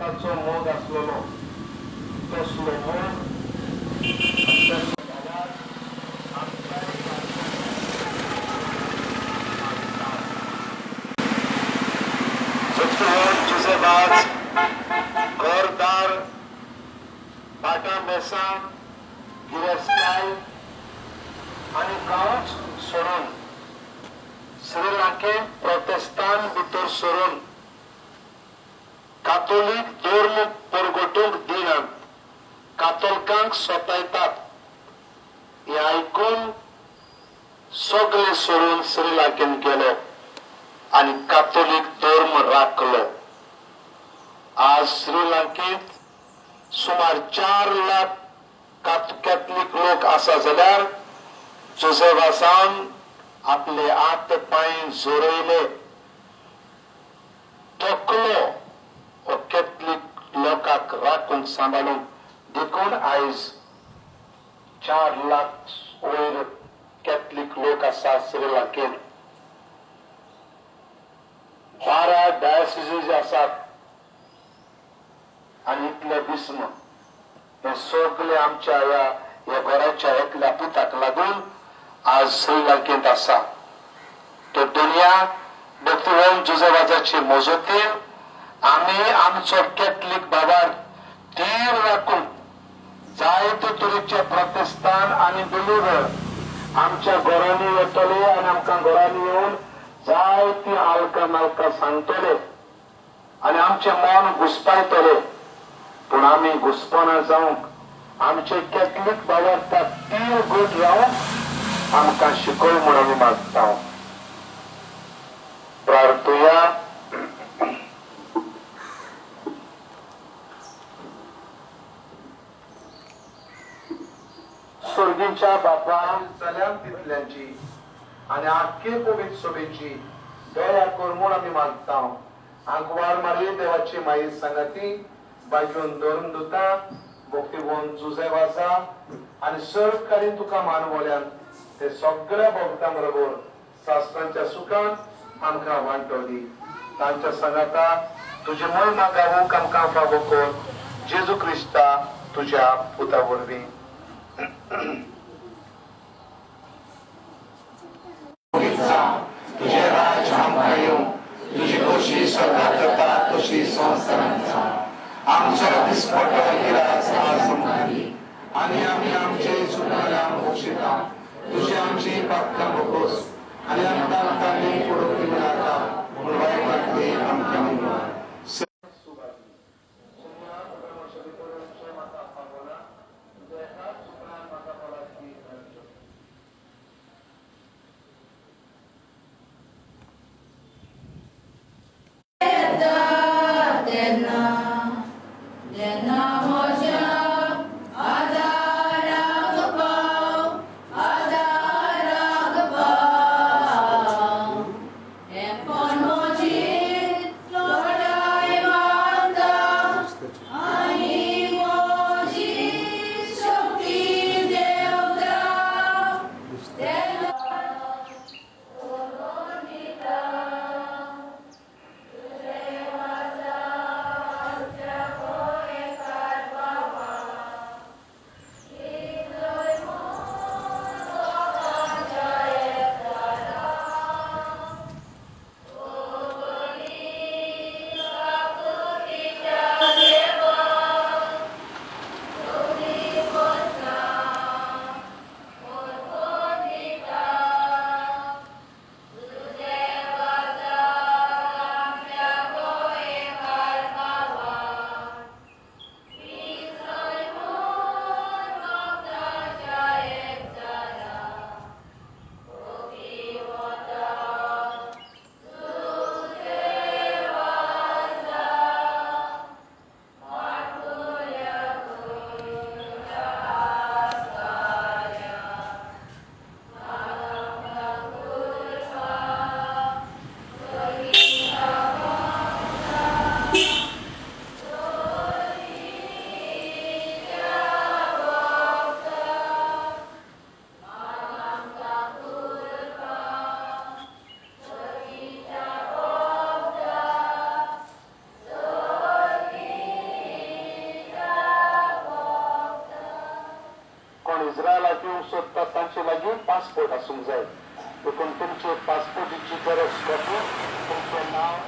जुजेवाजाचो मोग आसलेलो. तसलो मोग जाल्यार आमच्याय. जुजेबाज घरदार, भाटां बेसां, गिरेस्ताय आनी गांवच सोडून श्रीलंकेंत प्रोटेस्तान भितर सरून कातोलीक धर्म परगटूंक दिनात, कातोलकांक सोतायतात हें आयकून सगळे सोडून श्रीलंकेंत गेलो आनी कातोलीक धर्म राखलो. आज श्रीलंकेंत सुमार 4 लाख कॅथलीक लोक आसा जाल्यार जुजेवासान आपले हात पांय जोरयले, थकलो हो कॅथलीक लोकांक राखूंक, सांबाळूंक. देखून आयज 4 लाख वयर कॅथलीक लोक आसा श्रीलंकेंत. 12 डायसिजीस आसात आनी इतले बिस्म हे सगळे आमच्या ह्या ह्या घराच्या एकल्या पुताक लागून आज श्रीलंकेंत आसा. तो दुनिया भक्तिवंत जुजेवाजाचे मजतीन आमी आमचो कॅथलीक बाबार तीर राखून जायते तरेचे प्रोटेस्तान आनी बिलिवर आमच्या घरांनी येतले आनी आमकां घरांनी येवन जायती आलकां नालकां सांगतले आनी आमचें मन घुसपायतले. पूण आमी घुसपना जावंक आमचे कॅथलीक बाबार तीर घट रावंक आमकां शिकय म्हूण आमी मागता. प्रार्थुया. स्वर्गीच्या बापा, चल्यान तितल्यांची आनी आख्खे पवित्र सभेची दया कर म्हूण आमी मागता. आंकवार मारी देवाची माई सांगाती बाजून धरून दुता भक्तिवंत जुजेवाजा आनी सरकारी तुका मानवल्यान ते सगळ्या भक्तां बरोबर शास्त्रांच्या सुखान आमकां वांटो दी. तांच्या सांगाता तुजी महिमा गावूंक आमकां फावो कर, जेजू क्रिस्ता तुज्या पुता वरवीं. तुझे राज्य आमकां येवं. तुजी खोशी स्वर्गात जाता तशी संवसारांत जावं. आमच्या दिसपटो गिरास आज आमकां दी आनी आमी आमचे चुकल्यांक बक्षिता. तुजी आमची पातकां भोगोस आनी आमकां तांणी पडूंक दिवं नाका, पूण वायटांतली आमकां निवार. तेन्ना जेन्ना म्हज्या आदाराक पाव, आदाराक पाव, हेंपण म्हजी. इस्रायलाक येवंक सोदतात तांचे लागीं पासपोर्ट आसूंक जाय. देखून तुमचे पासपोर्टीची गरज कॉपी, तुमचें नांव.